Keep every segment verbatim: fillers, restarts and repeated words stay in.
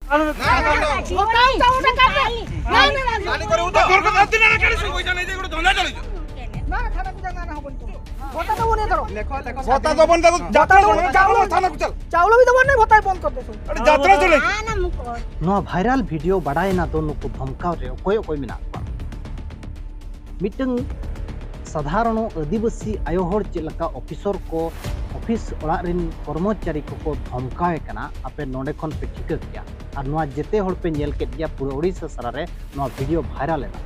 ଭତ୍ତା ଚାଉଳଟା କାଟିବେ। ନାଇଁ, ନାଇଁ, ନାଇଁ। ନାନୀ କରିବୁ ତ? ତୋର କଥା ଦିନରେ କାଢି ଶୋଇ ପଇସା ନେଇ ଯାଇ ଗୋଟେ ଧନ୍ଦା ଚଲେଇଛୁ। ନା, ଥାନାକୁ ଯାଅ, ନା, ନା, ହବନି ତୋର। ଭତ୍ତା ଦବନି ଏଥର। ଭତ୍ତା ଦବନି ତାକୁ। ଭତ୍ତା ଯାତ୍ରା ଦବନି, ଚଲେଇବୁ, ଚାଉଳ ଚାଉଳ ଥାନାକୁ ଚାଲ। ଚାଉଳ ବି ଦବନି, ଭତ୍ତା ବନ୍ଦ କରିଦେ ସବୁ। ଗୋଟେ ଯାତ୍ରା ଚଲେଇଛୁ। ନା, ନା, ମୁଁ କର- ᱱᱚᱣᱟ ᱵᱷᱟᱭᱨᱟᱞ ᱵᱷᱤᱰᱤᱭᱳ ᱵᱟᱰᱟᱭᱮᱱᱟ ᱫᱚ ᱱᱩᱠᱩ ᱫᱷᱚᱢᱠᱟᱣ ᱨᱮ ᱚᱠᱚᱭ ᱚᱠᱚᱭ ᱢᱮᱱᱟᱜ ᱠᱚᱣᱟ? ᱢᱤᱫᱴᱟᱝ ᱥᱟᱫᱷᱟᱨᱚᱱ ᱟᱹᱫᱤᱵᱟᱹᱥᱤ ᱟᱭᱳ ᱦᱚᱲ ᱪᱮᱫ ᱞᱮᱠᱟ ᱚᱯᱷᱤᱥᱚᱨ ᱠᱚ, ᱚᱯᱷᱤᱥ ᱚᱲᱟᱜ ᱨᱮᱱ ᱠᱚᱨᱢᱚᱪᱟᱨᱤ ᱠᱚᱠᱚ ᱫᱷᱚᱢᱠᱟᱣᱮ ᱠᱟᱱᱟ, ᱟᱯᱮ ᱱᱚᱰᱮ ᱠᱷᱚᱱ ᱯᱮ ᱴᱷᱤᱠᱟᱹ ᱠᱮᱭᱟ᱾ ᱟᱨ ᱱᱚᱣᱟ ᱡᱮᱛᱮ ᱦᱚᱲ ᱯᱮ ᱧᱮᱞ ᱠᱮᱫ ᱜᱮᱭᱟ, ᱯᱩᱨᱟᱹ ᱳᱰᱤᱥᱟ ᱥᱟᱨᱟ ᱨᱮ ᱱᱚᱣᱟ ᱵᱷᱤᱰᱤᱭᱳ ᱵᱷᱟᱭᱨᱟᱞ ᱮᱱᱟ᱾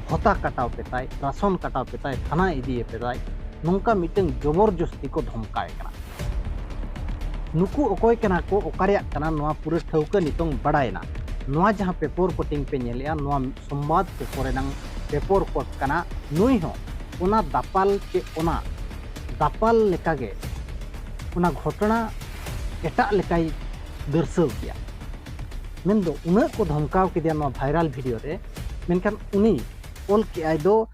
ᱵᱷᱚᱛᱟ ᱠᱟᱴᱟᱣ ᱯᱮ ᱛᱟᱭ, ᱨᱟᱥᱚᱱ ᱠᱟᱴᱟᱣ ᱯᱮ ᱛᱟᱭ, ᱛᱷᱟᱱᱟ ᱤᱫᱤᱭᱮ ᱯᱮ ᱛᱟᱭ, ᱱᱚᱝᱠᱟ ᱢᱤᱫᱴᱟᱝ ᱡᱚᱵᱚᱨ ᱡᱚᱥᱛᱤ ᱠᱚ ᱫᱷᱚᱢᱠᱟᱣᱮ ᱠᱟᱱᱟ᱾ ᱱᱩᱠᱩ ᱚᱠᱚᱭ ᱠᱟᱱᱟ ᱠᱚ, ᱚᱠᱟ ᱨᱮᱭᱟᱜ ᱠᱟᱱᱟ, ᱱᱚᱣᱟ ᱯᱩᱨᱟᱹ ᱴᱷᱟᱹᱣᱠᱟᱹ ᱱᱤᱛᱚᱝ ᱵᱟᱰᱟᱭᱮᱱᱟ᱾ ᱱᱚᱣᱟ ᱡᱟᱦᱟᱸ ᱯᱮᱯᱚᱨ ᱠᱚᱴᱤᱝ ᱯᱮ ᱧᱮᱞᱮᱜᱼᱟ, ᱱᱚᱣᱟ ᱥᱚᱢᱵᱟᱫ ᱯᱮᱯᱚᱨ ᱨᱮᱱᱟᱝ ᱯᱮᱯᱚᱨ ᱠᱚᱴ ᱠᱟᱱᱟ᱾ ᱱᱩᱭ ᱦᱚᱸ ᱚᱱᱟ ᱫᱟᱯᱟᱞ ᱪᱮ ᱚᱱᱟ ᱫᱟᱯᱟᱞ ᱞᱮᱠᱟᱜᱮ ᱚᱱᱟ ᱜᱷᱚᱴᱚᱱᱟ ᱮᱴᱟᱜ ᱞᱮᱠᱟᱭ ᱫᱟᱹᱨᱥᱟᱹᱣ ᱠᱮᱭᱟ᱾ ᱢᱮᱱᱫᱚ ᱩᱱᱟᱹᱜ ᱠᱚ ᱫᱷᱚᱢᱠᱟᱣ ᱠᱮᱫᱮᱭᱟ ᱱᱚᱣᱟ ᱵᱷᱟᱭᱨᱟᱞ ᱵᱷᱤᱰᱤᱭᱳ ᱨᱮ, ᱢᱮᱱᱠᱷᱟᱱ ᱩᱱᱤ ᱚᱞ ᱠᱮᱜᱼᱟᱭ ᱫᱚ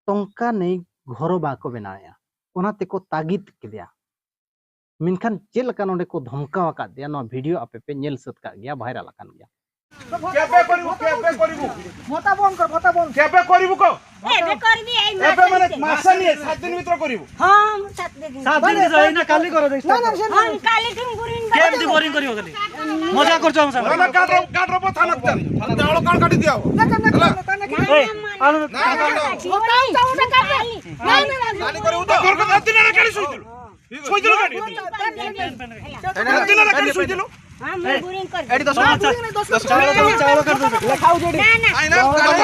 ᱴᱚᱝᱠᱟ ᱱᱮᱭ ᱜᱷᱚᱨᱚᱵᱟ ᱠᱚ ᱵᱮᱱᱟᱣᱮᱜᱼᱟ, ᱚᱱᱟ ᱛᱮᱠᱚ ᱛᱟᱜᱤᱫ ᱠᱮᱫᱮᱭᱟ᱾ ᱢᱮᱱᱠᱷᱟᱱ ᱪᱮᱫ ᱞᱮᱠᱟ ᱱᱚᱰᱮ ᱠᱚ ᱫᱷᱚᱢᱠᱟᱣ ᱟᱠᱟᱫ ᱫᱮᱭᱟ, ᱱᱚᱣᱟ ᱵᱷᱤᱰᱤᱭᱳ ᱟᱯᱮ ᱯᱮ ᱧᱮᱞ ᱥᱟᱹᱛ ᱠᱟᱜ ᱜᱮᱭᱟ, ᱵᱷᱟᱭᱨᱟᱞ ᱟᱠᱟᱱ ᱜᱮᱭᱟ᱾ କେବେ କରିବୁ, କେବେ କରିବୁ? ଭତ୍ତା ବନ୍ଦ କର, ଭତ୍ତା ବନ୍ଦ। କେବେ କରିବୁ କହ? ଏବେ କରିବି, ଏଇ ଏବେ ମାନେ ମାସ ଭିତରେ। ମାସ ନୁହେଁ, ସାତ ଦିନ ଭିତରେ କରିବୁ। ହଁ, ମୁଁ ସାତ ଦିନ। ସାତ ଦିନ ଭିତରେ, ଏଇନା କାଲି କର, ନା, ନା, ସେ ହଁ, କାଲିଠୁ ମୁଁ ବୁରିଂ କେମିତି କରିବି। ବୋରିଂ କରିବ କାଲି? ମଜା କରୁଛ ଆମ ସାଙ୍ଗରେ। ନା, ନା, କାଟ ରବ, କାଟ ରବ, ଥାନାକୁ ଚାଲ। ଚାଉଳ କାଟ କାଟି ଦିଆ ହବ। ନା, ନା, ନା, ହେଲା? ନା, ନା, ନା, ଏ, ନା, ଆଣୁ। ନା, ନା, ନା, ନା। ଭତ୍ତା ଚାଉଳଟା କାଟିବେ। ନାଇଁ, ନାଇଁ, ନାଇଁ। ନାନୀ କରିବୁ ତ? ତୋର କଥା ଦିନରେ କାଢି ଶୋଇଥିଲୁ। ଶୋଇଥିଲୁ କାଢି। ଦିନରେ କାଢି ଶୋଇଥିଲୁ। ହଁ, ମୁଁ ବୁରିଂ କରିଦେବି। ଏଠି ଦଶ ଟଙ୍କା। ଚାଉଳ, ଚାଉଳ କାଟି ଦଉଛୁ। ଲେଖା ହଉଛି ଏଠି। ନା, ନା। ନାଇଁ, ନା,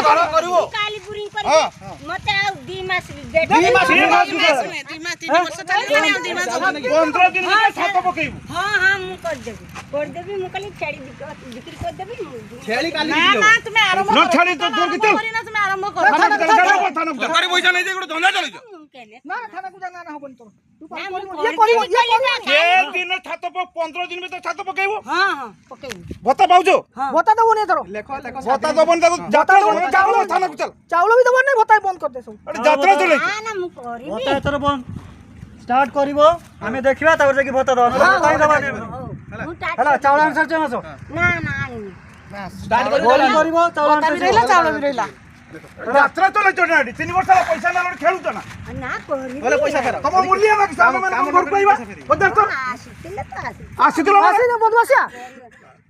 ଚାଉଳ କରିବୁ। କାଲି ବୁରିଂ କରିବି। ହଁ। ମତେ ଆଉ ଦି ମାସ ଡେଟ୍ ଦି ମାସ, ଦି ମାସ ଭିତରେ। ଦି ମାସ, ତିନି ମାସ ଚାଲିବନି, ଆଉ ଦି ମାସ ହବନି କି? ପନ୍ଦର ଦିନ ଭିତରେ ଛାତ ପକେଇବୁ। ହଁ, ହଁ, ମୁଁ କରିଦେବି। କରିଦେବି, ମୁଁ କାଲି ଛେଳି ବିକ୍ରି, ବିକ୍ରି କରିଦେବି। ମୁଁ ଛେଳି କାଲି ନା, ବିକ୍ରି ନା, ହବ। ତୁମେ ଆରମ୍ଭ ନା, କର। ଛେଳି ତ ତୋର କେତେ? କରିନା, ତୁମେ ଆରମ୍ଭ କର। ଥାନା, ଥାନା, ଥାନା, ଥାନା, ଥାନା। ତରକାରୀ ପଇସା ନେଇଯାଇ ଗୋଟେ ଧନ୍ଦା ଚଲେଇଛ। ମୁଁ କେନେ? ନା, ନା, ଥାନାକୁ ଯାଅ, ନା, ନା, ହବନି ତୋର। ତୁ ନା, ମୁଁ କରିବୁ, ଇଏ କରିବି, କରିବ, ଇଏ କରିବି। କରିବନି। ଯେ ଦିନ ଛାତ ପ-, ପନ୍ଦର ଦିନ ଭିତରେ ଛାତ ପକେଇବୁ। ହଁ, ହଁ, ପକେଇବି। ଭତ୍ତା ପାଉଛୁ? ହଁ। ଭତ୍ତା ଦବନି ଏଥର। ଲେଖ, ଲେଖ, ଭତ୍ତା ଦବନି ତାକୁ। ଭତ୍ତା ଯାତ୍ରା ଦବନି, ଜଣେ ଚାଉଳ ଚାଉଳ ଥାନାକୁ ଚାଲ। ଚାଉଳ ବି ଦବନି, ଭତ୍ତା ବନ୍ଦ କରିଦେ ସବୁ। ଗୋଟେ ଯାତ୍ରା ଚଲେଇଛୁ। ନା, ନା, ମୁଁ କରିବି। ଭତ୍ତା ଏଥର ବନ୍ଦ। ଷ୍ଟାର୍ଟ କରିବ, ଆମେ ଦେଖିବା, ତାପରେ ଯାଇକି ଭତ୍ତା ଦବା। ନହେଲେ ଭତ୍ତା ହିଁ ଦବାନି। ହେଲା, ଚାଉଳ ଆନ୍ସର ଚାହୁଁଛ? ନା, ନା, ଆଣିନି। ଷ୍ଟାର୍ଟ କରିବ, ଚାଉଳ ଆନ୍ସର। ଯାତ୍ରା ଚଲେଇଛ ନା ଏଠି? ତିନି ବର୍ଷ ହେଲା ପଇସା ନେଲଣି, ଖେଳୁଛ ନା? ନା, କରିନି। ତମ ମୂଲିଆ ମାଗିଛ, ଆମେ ମାନେ ତମ ଘରକୁ ଆଇବା। ପଚାରୁଛ? ଆସିଥିଲେ ତ ଆସିଥିଲେ। ଆସିଥିଲ ମାନେ?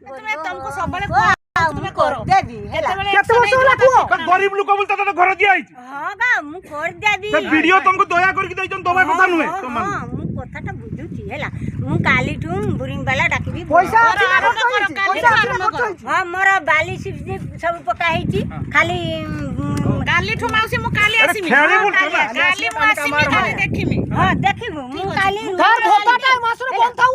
ତମେ, ତମକୁ ସବୁବେଳେ କୁହ, ଆଉ ମୁଁ କରିଦେବି, ହେଲା। କେତେ ବର୍ଷ ହେଲା କୁହ? ଗରିବ ଲୋକ ବୋଲି ତତେ ଘର ଦିଆ ହେଇଛି। ହଁ ବା, ମୁଁ କରିଦେବି। ସେ ଭିଡିଓ ତମକୁ ଦୟା କରିକି ଦେଇଛନ୍ତି, ଦବା କଥା ନୁହେଁ। ହଁ, ମୁଁ କଥାଟା ବୁଝୁଛି, ହେଲା। ମୁଁ କାଲିଠୁ ବୁରିଂ ବାଲା ଡାକିବି। ପଇସା ଅଛି ନା ଖର୍ଚ୍ଚ ହେଇଛି? ପଇସା ଅଛି ନା ଖର୍ଚ୍ଚ ହେଇଛି? ହଁ, ମୋର ବାଲି ସିଫ୍ଟ ସବୁ ପକା ହେଇଛି। ଖାଲି, ଉଁ, କାଲିଠୁ ମାଉସୀ, ମୁଁ କାଲି ଆସିବି। ହଁ, କାଲି, କାଲି ମୁଁ ଆସିବି, କାଲି ଦେଖିବି। ହଁ, ଦେଖିବୁ। ମୁଁ କାଲି ତାର ଭତ୍ତାଟା ଏ ମାସରେ ବନ୍ଦ ଥାଉ।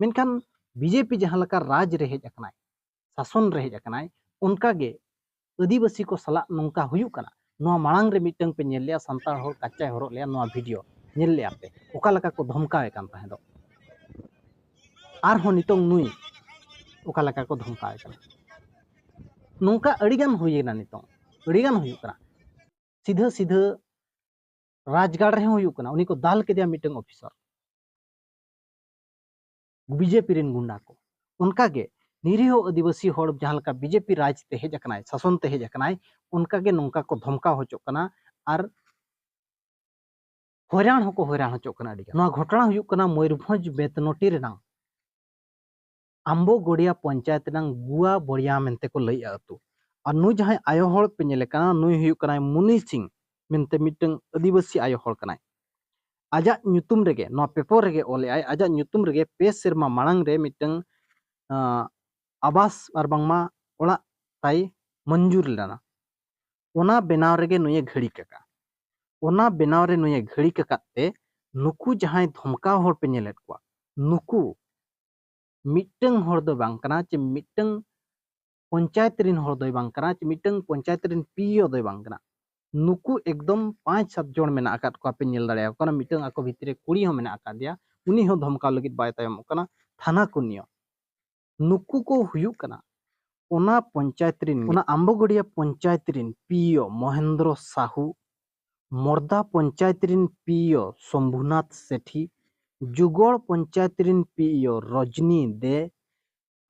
ᱢᱮᱱᱠᱷᱟᱱ ᱵᱤᱡᱮᱯᱤ ᱡᱟᱦᱟᱸ ᱞᱮᱠᱟ ᱨᱟᱡᱽ ᱨᱮ ᱦᱮᱡ ᱟᱠᱟᱱᱟᱭ, ᱥᱟᱥᱚᱱ ᱨᱮ ᱦᱮᱡ ᱟᱠᱟᱱᱟᱭ, ᱚᱱᱠᱟ ᱜᱮ ᱟᱹᱫᱤᱵᱟᱹᱥᱤ ᱠᱚ ᱥᱟᱞᱟᱜ ᱱᱚᱝᱠᱟ ᱦᱩᱭᱩᱜ ᱠᱟᱱᱟ᱾ ᱱᱚᱣᱟ ᱢᱟᱲᱟᱝ ᱨᱮ ᱢᱤᱫᱴᱟᱝ ᱯᱮ ᱧᱮᱞ ᱞᱮᱜᱼᱟ, ᱥᱟᱱᱛᱟᱲ ᱦᱚᱲ ᱠᱟᱪᱟᱭ ᱦᱚᱨᱚᱜ ᱞᱮᱜᱼᱟ, ᱱᱚᱣᱟ ᱵᱷᱤᱰᱤᱭᱳ ᱧᱮᱞ ᱞᱮᱜᱼᱟ ᱯᱮ, ᱚᱠᱟ ᱞᱮᱠᱟ ᱠᱚ ᱫᱷᱚᱢᱠᱟᱣᱮ ᱠᱟᱱ ᱛᱟᱦᱮᱸ ᱫᱚ᱾ ᱟᱨᱦᱚᱸ ᱱᱤᱛᱚᱝ ᱱᱩᱭ ᱚᱠᱟ ᱞᱮᱠᱟ ᱠᱚ ᱫᱷᱚᱢᱠᱟᱣᱮ ᱠᱟᱱᱟ᱾ ᱱᱚᱝᱠᱟ ᱟᱹᱰᱤᱜᱟᱱ ᱦᱩᱭᱮᱱᱟ, ᱱᱤᱛᱚᱝ ᱟᱹᱰᱤᱜᱟᱱ ᱦᱩᱭᱩᱜ ᱠᱟᱱᱟ᱾ ᱥᱤᱫᱷᱟᱹ ᱥᱤᱫᱷᱟᱹ ᱨᱟᱡᱽᱜᱟᱲ ᱨᱮᱦᱚᱸ ᱦᱩᱭᱩᱜ ᱠᱟᱱᱟ, ᱩᱱᱤ ᱠᱚ ᱫᱟᱞ ᱠᱮᱫᱮᱭᱟ ᱢᱤᱫᱴᱟᱝ ᱚᱯᱷᱤᱥᱟᱨ, ᱵᱤᱡᱮᱯᱤ ᱨᱮᱱ ᱜᱩᱱᱰᱟ ᱠᱚ᱾ ᱚᱱᱠᱟᱜᱮ ᱱᱤᱨᱤᱦᱚ ᱟᱹᱫᱤᱵᱟᱹᱥᱤ ᱦᱚᱲ ᱡᱟᱦᱟᱸ ᱞᱮᱠᱟ ᱵᱤᱡᱮᱯᱤ ᱨᱟᱡᱽ ᱛᱮ ᱦᱮᱡ ᱟᱠᱟᱱᱟᱭ, ᱥᱟᱥᱚᱱ ᱛᱮ ᱦᱮᱡ ᱟᱠᱟᱱᱟᱭ, ᱚᱱᱠᱟᱜᱮ ᱱᱚᱝᱠᱟ ᱠᱚ ᱫᱷᱚᱢᱠᱟᱣ ᱦᱚᱪᱚᱜ ᱠᱟᱱᱟ ᱟᱨ ᱦᱚᱭᱨᱟᱱ ᱦᱚᱸᱠᱚ ᱦᱚᱭᱨᱟᱱ ᱦᱚᱪᱚᱜ ᱠᱟᱱᱟ ᱟᱹᱰᱤᱜᱟᱱ᱾ ᱱᱚᱣᱟ ᱜᱷᱚᱴᱚᱱᱟ ᱦᱩᱭᱩᱜ ᱠᱟᱱᱟ ᱢᱚᱭᱩᱨᱵᱷᱚᱸᱡᱽ ᱵᱮᱛᱱᱚᱴᱤ ᱨᱮᱱᱟᱝ ᱟᱢᱵᱚ ᱜᱚᱲᱤᱭᱟ ᱯᱚᱧᱪᱟᱭᱮᱛ ᱨᱮᱱᱟᱝ ᱜᱩᱣᱟ ᱵᱚᱲᱤᱭᱟ ᱢᱮᱱᱛᱮ ᱠᱚ ᱞᱟᱹᱭᱮᱜᱼᱟ ᱟᱹᱛᱩ᱾ ᱟᱨ ᱱᱩᱭ ᱡᱟᱦᱟᱸᱭ ᱟᱭᱳ ᱦᱚᱲ ᱯᱮ ᱧᱮᱞᱮ ᱠᱟᱱᱟ, ᱱᱩᱭ ᱦᱩᱭᱩᱜ ᱠᱟᱱᱟᱭ ᱢᱩᱱᱤ ᱥᱤᱝ ᱢᱮᱱᱛᱮ ᱢᱤᱫᱴᱟᱝ ᱟᱹᱫᱤᱵᱟᱹᱥᱤ ᱟᱭᱳ ᱦᱚᱲ ᱠᱟᱱᱟᱭ᱾ ᱟᱡᱟᱜ ᱧᱩᱛᱩᱢ ᱨᱮᱜᱮ, ᱱᱚᱣᱟ ᱯᱮᱯᱚᱨ ᱨᱮᱜᱮ ᱚᱞᱮᱜᱼᱟᱭ, ᱟᱡᱟᱜ ᱧᱩᱛᱩᱢ ᱨᱮᱜᱮ ᱯᱮ ᱥᱮᱨᱢᱟ ᱢᱟᱲᱟᱝ ᱨᱮ ᱢᱤᱫᱴᱟᱝ, ᱟᱸ, ᱟᱵᱟᱥ ᱟᱨ ᱵᱟᱝᱢᱟ ᱚᱲᱟᱜ ᱛᱟᱭ ᱢᱚᱧᱡᱩᱨ ᱞᱮᱱᱟ᱾ ᱚᱱᱟ ᱵᱮᱱᱟᱣ ᱨᱮᱜᱮ ᱱᱩᱭᱮ ᱜᱷᱟᱹᱲᱤᱠ ᱟᱠᱟᱫ᱾ ᱚᱱᱟ ᱵᱮᱱᱟᱣ ᱨᱮ ᱱᱩᱭᱮ ᱜᱷᱟᱹᱲᱤᱠ ᱟᱠᱟᱫ ᱛᱮ ᱱᱩᱠᱩ ᱡᱟᱦᱟᱸᱭ ᱫᱷᱚᱢᱠᱟᱣ ᱦᱚᱲ ᱯᱮ ᱧᱮᱞᱮᱫ ᱠᱚᱣᱟ, ᱱᱩᱠᱩ ᱢᱤᱫᱴᱟᱝ ᱦᱚᱲ ᱫᱚ ᱵᱟᱝ ᱠᱟᱱᱟ, ᱪᱮ ᱢᱤᱫᱴᱟᱝ ᱯᱚᱧᱪᱟᱭᱮᱛ ᱨᱤᱱ ᱦᱚᱲ ᱫᱚᱭ ᱵᱟᱝ ᱠᱟᱱᱟ, ᱪᱮ ᱢᱤᱫᱴᱟᱝ ᱯᱚᱧᱪᱟᱭᱮᱛ ᱨᱤᱱ ᱯᱤ ᱤ ᱳ ᱫᱚᱭ ᱵᱟᱝ ᱠᱟᱱᱟ᱾ ᱱᱩᱠᱩ ᱮᱠᱫᱚᱢ ᱯᱟᱸᱪ ᱥᱟᱛ ᱡᱚᱱ ᱢᱮᱱᱟᱜ ᱟᱠᱟᱫ ᱠᱚᱣᱟ, ᱯᱮ ᱧᱮᱞ ᱫᱟᱲᱮᱭᱟᱠᱚ ᱠᱟᱱᱟ᱾ ᱢᱤᱫᱴᱟᱝ ᱟᱠᱚ ᱵᱷᱤᱛᱨᱤ ᱨᱮ ᱠᱩᱲᱤ ᱦᱚᱸ ᱢᱮᱱᱟᱜ ᱟᱠᱟᱫᱮᱭᱟ, ᱩᱱᱤ ᱦᱚᱸ ᱫᱷᱚᱢᱠᱟᱣ ᱞᱟᱹᱜᱤᱫ ᱵᱟᱭ ᱛᱟᱭᱚᱢᱚᱜ ᱠᱟᱱᱟ᱾ ᱛᱷᱟᱱᱟ ᱠᱚ ᱱᱤᱭᱟᱹ ᱱᱩᱠᱩ ᱠᱚ ᱦᱩᱭᱩᱜ ᱠᱟᱱᱟ ᱚᱱᱟ ᱯᱚᱧᱪᱟᱭᱮᱛ ᱨᱤᱱ, ᱚᱱᱟ ᱟᱢᱵᱚᱜᱚᱲᱤᱭᱟ ᱯᱚᱧᱪᱟᱭᱮᱛ ᱨᱤᱱ ᱯᱤ ᱤ ᱳ ᱢᱚᱦᱮᱱᱫᱨᱚ ᱥᱟᱦᱩ, ᱢᱚᱨᱫᱟ ᱯᱚᱧᱪᱟᱭᱮᱛ ᱨᱤᱱ ᱯᱤ ᱤ ᱳ ᱥᱚᱢᱵᱷᱩᱱᱟᱛᱷ ᱥᱮᱴᱷᱤ, ᱡᱩᱜᱚᱲ ᱯᱚᱧᱪᱟᱭᱮᱛ ᱨᱤᱱ ᱯᱤ ᱤ ᱳ ᱨᱚᱡᱽᱱᱤ ᱫᱮ,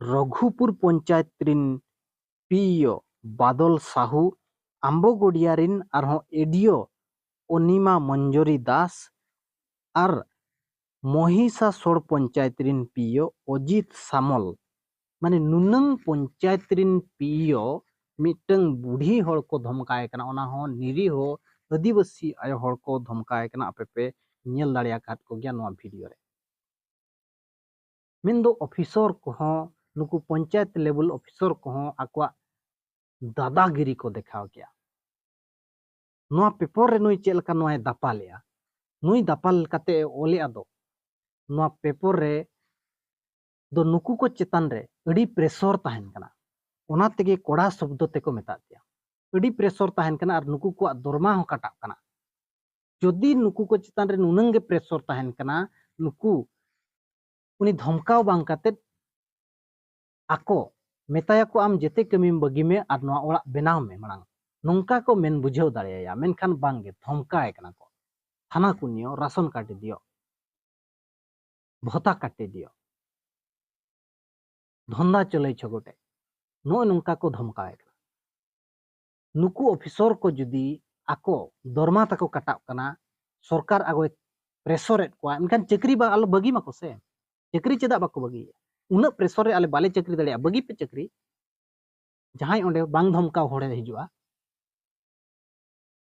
ᱨᱚᱜᱷᱩᱯᱩᱨ ᱯᱚᱧᱪᱟᱭᱮᱛ ᱨᱤᱱ ᱯᱤ ᱤ ᱳ ᱵᱟᱫᱚᱞ ᱥᱟᱦᱩ, ᱟᱢᱵᱚᱜᱚᱲᱤᱭᱟ ᱨᱤᱱ ᱟᱨᱦᱚᱸ ᱮ ᱰᱤ ᱳ ᱚᱱᱤᱢᱟ ᱢᱚᱧᱡᱚᱨᱤ ᱫᱟᱥ ᱟᱨ ᱢᱚᱦᱤᱥᱟᱥᱚᱲ ᱯᱚᱧᱪᱟᱭᱮᱛ ᱨᱤᱱ ᱯᱤ ᱤ ᱳ ᱚᱡᱤᱛ ᱥᱟᱢᱚᱞ᱾ ᱢᱟᱱᱮ ᱱᱩᱱᱟᱹᱝ ᱯᱚᱧᱪᱟᱭᱮᱛ ᱨᱤᱱ ᱯᱤ ᱤ ᱳ ᱢᱤᱫᱴᱟᱝ ᱵᱩᱰᱷᱤ ᱦᱚᱲ ᱠᱚ ᱫᱷᱚᱢᱠᱟᱭ ᱠᱟᱱᱟ, ᱚᱱᱟ ᱦᱚᱸ ᱱᱤᱨᱤᱦᱚ ᱟᱹᱫᱤᱵᱟᱹᱥᱤ ᱟᱭᱳ ᱦᱚᱲ ᱠᱚ ᱫᱷᱚᱢᱠᱟᱭ ᱠᱟᱱᱟ᱾ ᱟᱯᱮ ᱯᱮ ᱧᱮᱞ ᱫᱟᱲᱮ ᱟᱠᱟᱫ ᱠᱚᱜᱮᱭᱟ ᱱᱚᱣᱟ ᱵᱷᱤᱰᱤᱭᱳ ᱨᱮ᱾ ᱢᱮᱱᱫᱚ ᱚᱯᱷᱤᱥᱚᱨ ᱠᱚᱦᱚᱸ, ᱱᱩᱠᱩ ᱯᱚᱧᱪᱟᱭᱮᱛ ᱞᱮᱵᱮᱞ ᱚᱯᱷᱤᱥᱚᱨ ᱠᱚᱦᱚᱸ ᱟᱠᱚᱣᱟᱜ ᱫᱟᱫᱟᱜᱤᱨᱤ ᱠᱚ ᱫᱮᱠᱷᱟᱣ ᱠᱮᱜᱼᱟ᱾ ᱱᱚᱣᱟ ᱯᱮᱯᱚᱨ ᱨᱮ ᱱᱩᱭ ᱪᱮᱫ ᱞᱮᱠᱟ ᱱᱚᱣᱟᱭ ᱫᱟᱯᱟᱞᱮᱜᱼᱟ, ᱱᱩᱭ ᱫᱟᱯᱟᱞ ᱠᱟᱛᱮ ᱮ ᱚᱞᱮᱜᱼᱟ ᱫᱚ, ᱱᱚᱣᱟ ᱯᱮᱯᱚᱨ ᱨᱮ ᱫᱚ ᱱᱩᱠᱩ ᱠᱚ ᱪᱮᱛᱟᱱ ᱨᱮ ᱟᱹᱰᱤ ᱯᱨᱮᱥᱚᱨ ᱛᱟᱦᱮᱱ ᱠᱟᱱᱟ᱾ ᱚᱱᱟ ᱛᱮᱜᱮ ᱠᱚᱲᱟ ᱥᱚᱵᱫᱚ ᱛᱮᱠᱚ ᱢᱮᱛᱟᱫ ᱯᱮᱭᱟ᱾ ᱟᱹᱰᱤ ᱯᱨᱮᱥᱚᱨ ᱛᱟᱦᱮᱱ ᱠᱟᱱᱟ ᱟᱨ ᱱᱩᱠᱩ ᱠᱚᱣᱟᱜ ᱫᱚᱨᱢᱟ ᱦᱚᱸ ᱠᱟᱴᱟᱜ ᱠᱟᱱᱟ᱾ ᱡᱩᱫᱤ ᱱᱩᱠᱩ ᱠᱚ ᱪᱮᱛᱟᱱ ᱨᱮ ᱱᱩᱱᱟᱹᱝ ᱜᱮ ᱯᱨᱮᱥᱚᱨ ᱛᱟᱦᱮᱱ ᱠᱟᱱᱟ, ᱱᱩᱠᱩ ᱩᱱᱤ ᱫᱷᱚᱢᱠᱟᱣ ᱵᱟᱝ ᱠᱟᱛᱮᱫ ᱟᱠᱚ ᱢᱮᱛᱟᱭᱟᱠᱚ, "ᱟᱢ ᱡᱮᱛᱮ ᱠᱟᱹᱢᱤᱢ ᱵᱟᱹᱜᱤ ᱢᱮ ᱟᱨ ᱱᱚᱣᱟ ᱚᱲᱟᱜ ᱵᱮᱱᱟᱣ ᱢᱮ ᱢᱟᱲᱟᱝ", ᱱᱚᱝᱠᱟ ᱠᱚ ᱢᱮᱱ ᱵᱩᱡᱷᱟᱹᱣ ᱫᱟᱲᱮᱭᱟᱭᱟ᱾ ᱢᱮᱱᱠᱷᱟᱱ ᱵᱟᱝᱜᱮ, ᱫᱷᱚᱢᱠᱟᱭ ᱠᱟᱱᱟ ᱠᱚ, ᱛᱷᱟᱱᱟ ᱠᱚ ᱱᱤᱭᱚ, ᱨᱟᱥᱚᱱ ᱠᱟᱨᱰ ᱤᱫᱤᱭᱚ, ᱵᱷᱚᱛᱟ ᱠᱟᱴ ᱤᱫᱤᱭᱚ, ᱫᱷᱚᱱᱫᱟ ᱪᱚᱞᱮ ᱪᱷᱚᱜᱚᱴᱮ, ᱱᱚᱜᱼᱚᱭ ᱱᱚᱝᱠᱟ ᱠᱚ ᱫᱷᱚᱢᱠᱟᱣᱮ ᱠᱟᱱᱟ᱾ ᱱᱩᱠᱩ ᱚᱯᱷᱤᱥᱚᱨ ᱠᱚ ᱡᱩᱫᱤ ᱟᱠᱚ ᱫᱚᱨᱢᱟ ᱛᱟᱠᱚ ᱠᱟᱴᱟᱜ ᱠᱟᱱᱟ, ᱥᱚᱨᱠᱟᱨ ᱟᱜᱚᱭ ᱯᱨᱮᱥᱚᱨᱮᱫ ᱠᱚᱣᱟ, ᱮᱱᱠᱷᱟᱱ ᱪᱟᱹᱠᱨᱤ ᱵᱟ-, ᱟᱞᱚ ᱵᱟᱹᱜᱤ ᱢᱟᱠᱚ ᱥᱮ᱾ ᱪᱟᱹᱠᱨᱤ ᱪᱮᱫᱟᱜ ᱵᱟᱠᱚ ᱵᱟᱹᱜᱤᱭᱟ? ᱩᱱᱟᱹᱜ ᱯᱨᱮᱥᱚᱨ ᱨᱮ ᱟᱞᱮ ᱵᱟᱞᱮ ᱪᱟᱹᱠᱨᱤ ᱫᱟᱲᱮᱭᱟᱜᱼᱟ, ᱵᱟᱹᱜᱤ ᱯᱮ ᱪᱟᱹᱠᱨᱤ᱾ ᱡᱟᱦᱟᱸᱭ ᱚᱸᱰᱮ ᱵᱟᱝ ᱫᱷᱚᱢᱠᱟᱣ ᱦᱚᱲᱮ ᱦᱤᱡᱩᱜᱼᱟ,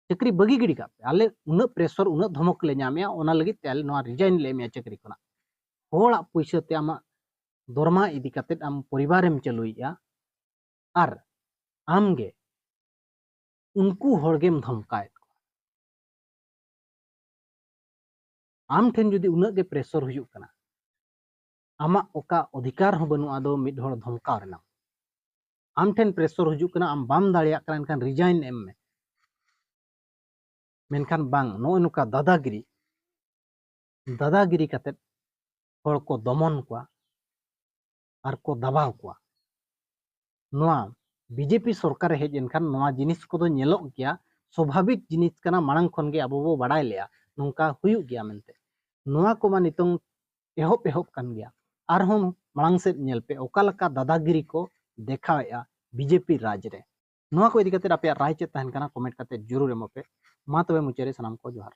ᱪᱟᱹᱠᱨᱤ ᱵᱟᱹᱜᱤ ᱜᱤᱰᱤ ᱠᱟᱜ ᱯᱮ᱾ ᱟᱞᱮ ᱩᱱᱟᱹᱜ ᱯᱨᱮᱥᱚᱨ, ᱩᱱᱟᱹᱜ ᱫᱷᱚᱢᱚᱠ ᱞᱮ ᱧᱟᱢᱮᱜᱼᱟ, ᱚᱱᱟ ᱞᱟᱹᱜᱤᱫ ᱛᱮ ᱟᱞᱮ ᱱᱚᱣᱟ ᱨᱤᱡᱟᱭᱤᱱ ᱞᱮ ᱮᱢᱮᱜᱼᱟ ᱪᱟᱹᱠᱨᱤ ᱠᱷᱚᱱᱟᱜ᱾ ᱦᱚᱲᱟᱜ ᱯᱩᱭᱥᱟᱹ ᱛᱮ ᱟᱢᱟᱜ ᱫᱚᱨᱢᱟ ᱤᱫᱤ ᱠᱟᱛᱮᱫ ᱟᱢ ᱯᱚᱨᱤᱵᱟᱨᱮᱢ ᱪᱟᱹᱞᱩᱭᱮᱜᱼᱟ ᱟᱨ ᱟᱢᱜᱮ ᱩᱱᱠᱩ ᱦᱚᱲ ᱜᱮᱢ ᱫᱷᱚᱢᱠᱟᱣᱮᱫ ᱠᱚᱣᱟ᱾ ᱟᱢ ᱴᱷᱮᱱ ᱡᱩᱫᱤ ᱩᱱᱟᱹᱜ ᱜᱮ ᱯᱨᱮᱥᱚᱨ ᱦᱩᱭᱩᱜ ᱠᱟᱱᱟ, ᱟᱢᱟᱜ ᱚᱠᱟ ᱚᱫᱷᱤᱠᱟᱨ ᱦᱚᱸ ᱵᱟᱹᱱᱩᱜᱼᱟ ᱫᱚ ᱢᱤᱫ ᱦᱚᱲ ᱫᱷᱚᱢᱠᱟᱣ ᱨᱮᱱᱟᱜ᱾ ᱟᱢ ᱴᱷᱮᱱ ᱯᱨᱮᱥᱚᱨ ᱦᱤᱡᱩᱜ ᱠᱟᱱᱟ, ᱟᱢ ᱵᱟᱢ ᱫᱟᱲᱮᱭᱟᱜ ᱠᱟᱱᱟ, ᱮᱱᱠᱷᱟᱱ ᱨᱤᱡᱟᱭᱤᱱ ᱮᱢ ᱢᱮ᱾ ᱢᱮᱱᱠᱷᱟᱱ ᱵᱟᱝ, ᱱᱚᱜᱼᱚᱭ ᱱᱚᱝᱠᱟ ᱫᱟᱫᱟᱜᱤᱨᱤ, ᱫᱟᱫᱟᱜᱤᱨᱤ ᱠᱟᱛᱮᱫ ᱦᱚᱲ ᱠᱚ ᱫᱚᱢᱚᱱ ᱠᱚᱣᱟ ᱟᱨ ᱠᱚ ᱫᱟᱵᱟᱣ ᱠᱚᱣᱟ᱾ ᱱᱚᱣᱟ ᱵᱤᱡᱮᱯᱤ ᱥᱚᱨᱠᱟᱨ ᱨᱮ ᱦᱮᱡ ᱮᱱᱠᱷᱟᱱ ᱱᱚᱣᱟ ᱡᱤᱱᱤᱥ ᱠᱚᱫᱚ ᱧᱮᱞᱚᱜ ᱜᱮᱭᱟ, ᱥᱚᱵᱷᱟᱵᱤᱠ ᱡᱤᱱᱤᱥ ᱠᱟᱱᱟ, ᱢᱟᱲᱟᱝ ᱠᱷᱚᱱ ᱜᱮ ᱟᱵᱚ ᱵᱚ ᱵᱟᱲᱟᱭ ᱞᱮᱜᱼᱟ ᱱᱚᱝᱠᱟ ᱦᱩᱭᱩᱜ ᱜᱮᱭᱟ ᱢᱮᱱᱛᱮ᱾ ᱱᱚᱣᱟ ᱠᱚᱢᱟ ᱱᱤᱛᱚᱝ ᱮᱦᱚᱵ ᱮᱦᱚᱵ ᱠᱟᱱ ᱜᱮᱭᱟ, ᱟᱨᱦᱚᱸ ᱢᱟᱲᱟᱝ ᱥᱮᱫ ᱧᱮᱞ ᱯᱮ ᱚᱠᱟ ᱞᱮᱠᱟ ᱫᱟᱫᱟᱜᱤᱨᱤ ᱠᱚ ᱫᱮᱠᱷᱟᱣᱮᱫᱼᱟ ᱵᱤᱡᱮᱯᱤ ᱨᱟᱡᱽ ᱨᱮ᱾ ᱱᱚᱣᱟ ᱠᱚ ᱤᱫᱤ ᱠᱟᱛᱮ ᱟᱯᱮᱭᱟᱜ ᱨᱟᱭ ᱪᱮᱫ ᱛᱟᱦᱮᱱ ᱠᱟᱱᱟ, ᱠᱚᱢᱮᱱᱴ ᱠᱟᱛᱮ ᱡᱚᱨᱩᱨ ᱮᱢᱚᱜ ᱯᱮ᱾ ᱢᱟ ᱛᱚᱵᱮ ᱢᱩᱪᱟᱹᱫ ᱨᱮ ᱥᱟᱱᱟᱢ ᱠᱚ ᱡᱚᱦᱟᱨ᱾